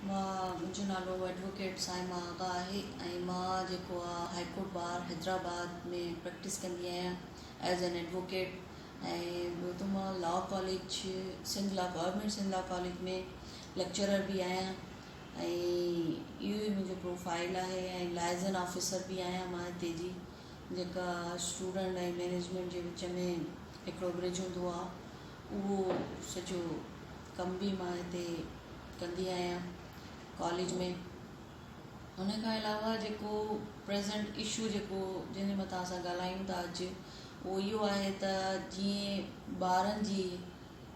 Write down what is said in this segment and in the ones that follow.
مان منهنجو نالو ايڊووڪيٽ صائمه آغا آهي ۽ مان جيڪو آ high court bar Hyderabad ۾ practice ڪندي آهيان ايز اين ايڊووڪيٽ ۽ ٻيو ته مان law college Sindh law government Sindh law college ۾ lecturer به آهيان ۽ اهو ئي منهنجو پروفائل آهي ۽ لائزن آفيسر به آهيان مان هتي جي جيڪا اسٽوڊنٽ ۽ مئنيجمينٽ جي وچ ۾ هڪڙو برج هوندو آ اهو سڄو ڪم به مان هتي ڪندي آهيان ڪاليج ۾ ان کان علاوه جيڪو پريزنٽ اشو جيڪو جنهن جي مٿان اسان ڳالهايون ٿا اڄ اهو اهو آهي ته جيئن ٻارن جي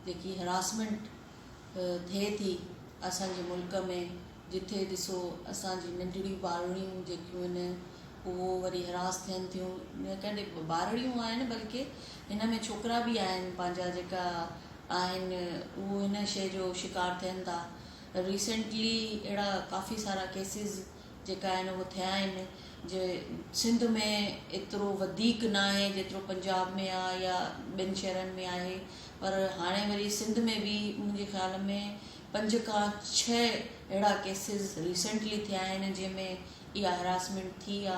جيڪي هراسمينٽ ٿئي ٿي اسانجي ملڪ ۾ جٿي ڏسو اسانجي ننڍڙيون ٻارڙيون جيڪيون آهن اهو وري هراس ٿين ٿيون نه ڪڏهن ٻارڙيون آهن بلڪه هن ۾ ڇوڪرا به آهن پنهنجا جيڪا آهن اهو هن شيء جو شڪار ٿين ٿا ريسينٽلي اهڙا ڪافي سارا ڪيسز جيڪا آهن اهو ٿيا آهن جي سنڌ ۾ ايترو وڌيڪ نه آهي جيترو پنجاب ۾ آهي يا ٻين شهرن ۾ آهي پر هاڻي وري سنڌ ۾ به منهنجي خيال ۾ پنج کان ڇهه اهڙا ڪيسز ريسينٽلي ٿيا آهن جنهن ۾ اها هراسمينٽ ٿي آ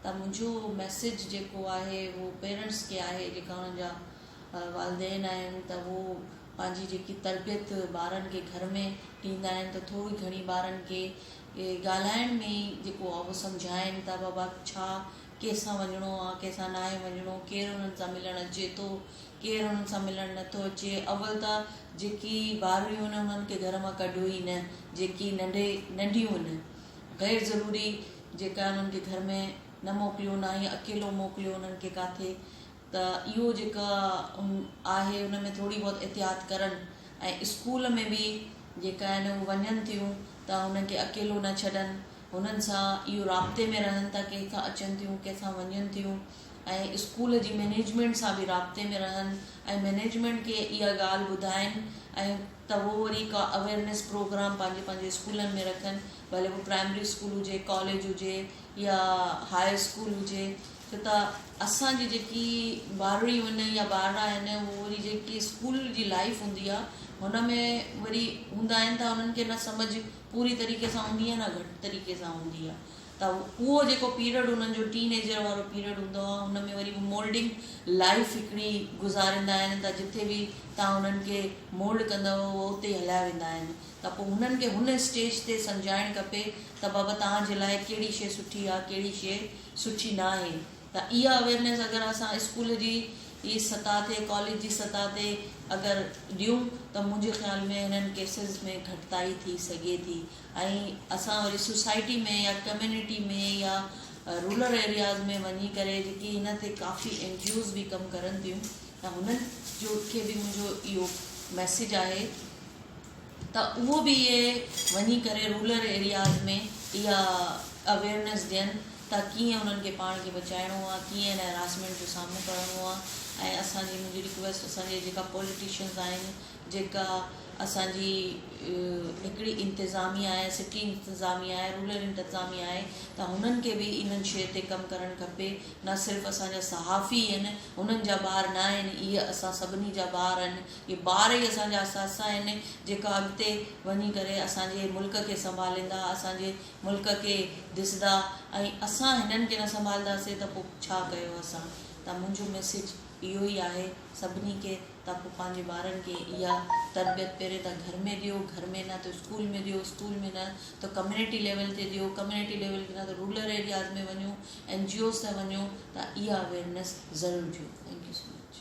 ته منهنجو ميسيج جيڪو آهي اهو پيرنٽس کي آهي جيڪا انهن جا والدين آهن ته اهو پنهنجي جيڪي تربيت ٻارن کي گهر ۾ ڏيندا آهن ته ٿوري گهڻي ٻارن کي ڳالهائڻ ۾ ئي جيڪو آ اهو سمجهائين ته بابا ڇا ڪنهن سان وڃڻو آ ڪنهن سان ناهي وڃڻو ڪير انهن سان ملڻ اچي ٿو ڪير انهن سان ملڻ نٿو اچي اول ته جيڪي ٻارڙيون آهن انهن کي گهر مان ڪڍو ئي نه جيڪي ننڍي ننڍيون آهن غير ضروري جيڪا انهن کي گهر ۾ نه موڪليو نه ئي اڪيلو موڪليو انهن کي ڪاٿي ته اهو جيڪا آهي ان ۾ ٿوري بهت احتياط ڪرن ۽ اسڪول ۾ به جيڪا آهن اهي وڃن ٿيون ته انهن کي اڪيلو نه ڇڏن انهن سان اهو رابطي ۾ رهن ٿا ڪنهن کان اچن ٿيون ڪنهن سان وڃن ٿيون ۽ اسڪول جي مئنيجمينٽ سان به رابطي ۾ رهن ۽ مئنيجمينٽ کي اها ڳالهه ٻڌائن ۽ ته اهو وري ڪا اويئرنيس پروگرام پنهنجي پنهنجي اسڪولن ۾ رکن ڀلي اهو پرائمري اسڪول هجي ڪاليج هجي يا هاء اسڪول هجي ڇو ته اسان جي جيڪي ٻارڙيون آهن يا ٻارڙا آهن اهو وري جيڪي اسڪول جي لائف هوندي آهي هن ۾ وري هوندا آهن ته انهن کي نه سمجھ پوري طريقي سان هوندي آهي نه گهٽ طريقي سان هوندي آهي ته اهو جيڪو پيريڊ انهن جو ٽين ايجر وارو پيريڊ هوندو آهي ان ۾ وري هو مولڊنگ لائف هڪڙي گذاريندا آهن ته جٿي به توهان انهن کي مولڊ ڪندؤ اهو اتي ئي هليا ويندا آهن ته پوء هنن کي هن اسٽيج تي سمجهائڻ کپي ته بابا توهان جي لاء ڪهڙي شيء سٺي آهي ڪهڙي شيء سٺي ناهي ته اها اويئرنيس اگر اسان اسڪول جي سطح تي ڪاليج جي سطح تي اگر ڏيون ته منهنجي خيال ۾ هنن ڪيسز ۾ گهٽتائي ٿي سگهي ٿي ۽ اسان وري سوسائٽي ۾ يا ڪميونٽي ۾ يا رورل ايرياز ۾ وڃي ڪري جيڪي هن تي ڪافي اين جي اوز به ڪم ڪرن ٿيون ته هنن جو کي به منهنجو اهو ميسيج آهي ته اهو به اهي وڃي ڪري رورل ايرياز ۾ اها اويئرنيس ڏين ته ڪيئن انهن کي پاڻ کي بچائڻو آهي ڪيئن هن هراسمينٽ جو سامهون ڪرڻو آهي ۽ اسان جي منهنجي رڪويسٽ اسان جي جيڪا پوليٽيشنز آهن جيڪا اسان جي هڪڙي انتظاميا آهي سٽي انتظاميا آهي رورل انتظاميا آهي ته هنن کي به انهن شيء تي ڪم ڪرڻ کپي نه صرف اسان جا صحافي آهن هنن جا ٻار نه آهن اهي اسان سڀني جا ٻار آهن اهي ٻار ئي اسان جا اثاثا آهن جيڪا اڳتي وڃي ڪري اسان جي ملڪ کي سنڀاليندا اسان جي ملڪ کي ڏسندا ۽ اسان هنن کي نه سنڀالنداسين ته پوء ڇا ڪيو اسان ته منهنجو ميسيج اهو ئي آهي سڀني کي ته پوء پنهنجي ٻارن کي اها تربيت پهرين ته گهر ۾ ڏيو، گهر ۾ نه ته اسڪول ۾ ڏيو، اسڪول ۾ نه ته ڪميونٽي ليول تي ڏيو، ڪميونٽي ليول تي نه ته رورل ايرياز ۾ وڃو، اين جي اوز تي وڃو ته اها اويئرنيس ضرور ڏيو. Thank you so much.